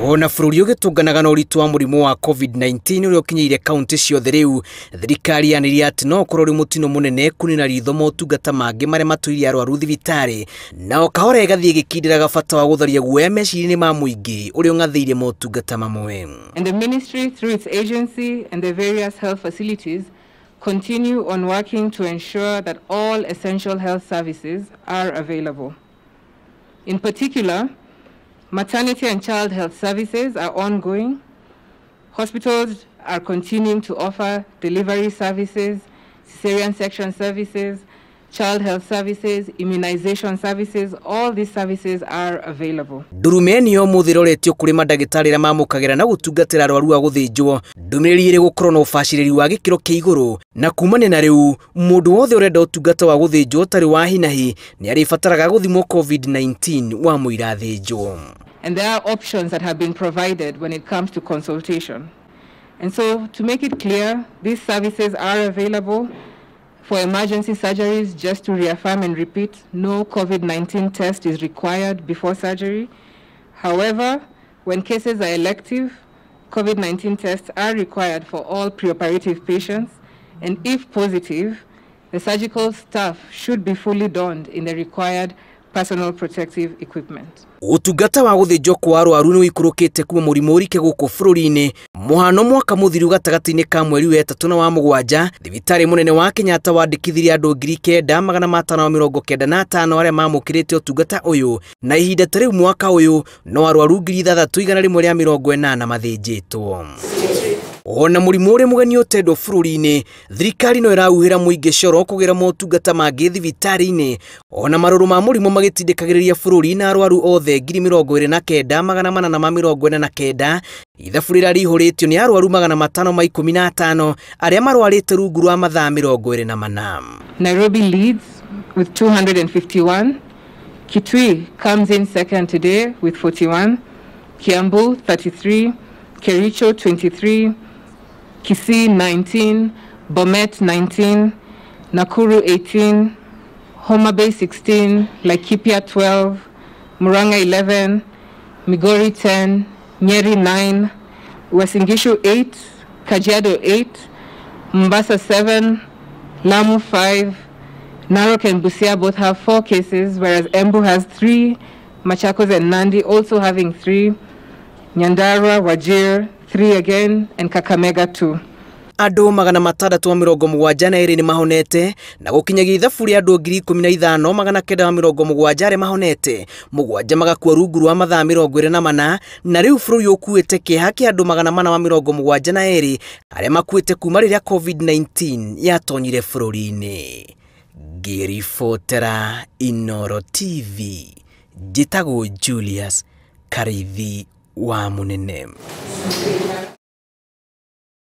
Ona bũrũri ũgĩtũnganaga na ũritũ wa mũrimũ wa COVID-19 ũrĩa ũkinyĩire kaunti ciothe rĩu, thirikari yanĩrĩire atĩ no ũkorwo ũrĩ mũtino mũnene kũnina ritho motungata mangĩ marĩa matũire arwaru thibitarĩ, na o kahora ĩgathiĩ ĩgĩkindĩraga bata wa gũtharia guoya meciria-inĩ ma mũingĩ ũrĩa ũng'athĩirie motungata mamwe. And the ministry, through its agency and the various health facilities, continue on working to ensure that all essential health services are available. In particular, maternity and child health services are ongoing. Hospitals are continuing to offer delivery services, cesarean section services, child health services, immunization services. All these services are available. Ndurumeni ya ũmũthĩ ĩroretio kũrĩ mandagĩtarĩ arĩa mamũkagĩra na gũtungatĩra arwaru a gũthĩnjwo. Ndũmĩrĩri ĩrĩ gũkorwo na ũbacĩrĩri wa gĩkĩro kĩa igũrũ, na kumania na rĩu mũndũ wothe ũrenda ũtungata wa gũthĩnjwo ũtarĩ wa hinahi nĩ arĩbataraga gũthimwo COVID-19 wa mũira athĩnjwo. And there are options that have been provided when it comes to consultation. And so, to make it clear, these services are available for emergency surgeries. Just to reaffirm and repeat, no COVID-19 test is required before surgery. However, when cases are elective, COVID-19 tests are required for all preoperative patients, and if positive, the surgical staff should be fully donned in the required personal protective equipment. Ũtungata wa gũthĩnjwo kwa arwaru nĩ ũikũrũkĩte kuma mũrimũ ũrike gũkũ bũrũri-inĩ. Mũhano mwaka mũthiru gatagatĩ-inĩ ka mweri wa ĩtatũ na wa mũgwanja, thibitarĩ mũnene wa Kenyatta wandĩkithirie andũ 9595 arĩa mamũkĩrĩte ũtungata ũyũ, na ihinda ta rĩu mwaka ũyũ no arwaru 6180 mathĩnjĩtwo. Ona mũrimũ ũrĩ mũgeni ũtendwo bũrũri-inĩ, thirikari no ĩrahuhĩra mũingĩ coro kũgĩra motungata mangĩ thibitarĩ-inĩ. Ona marũrũ ma mũrimũ magĩtindĩkagĩrĩria bũrũri na arwaru othe 29,849, ithabu rĩrĩa rĩihũrĩtio nĩ arwaru 515 arĩa marwarĩte rungu rwa mathaa 24. Nairobi leads with 251. Kitui comes in second today with 41. Kiambu 33, Kericho 23, Kisii 19, Bomet 19, Nakuru 18, Homa Bay 16, Laikipia 12, Murang'a 11, Migori 10, Nyeri 9, Uasin Gishu 8, Kajiado 8, Mombasa 7, Lamu 5, Narok and Busia both have 4 cases, whereas Embu has 3, Machakos and Nandi also having 3, Nyandarua, Wajir 3 again, and Kakamega 2. Andũ 672 nĩ mahonete na gũkinyagia ithabu rĩa andũ 15,970 arĩa mahonete, 7 magakua rungu rwa mathaa 24, na rĩu bũrũri ũkuĩte kĩeha kĩa andũ 472 arĩa makuĩte kuma rĩrĩa COVID-19 yatonyire bũrũri-inĩ. Ngĩribotera Inooro TV, njĩtagwo Julius Karithi wa Mũnene.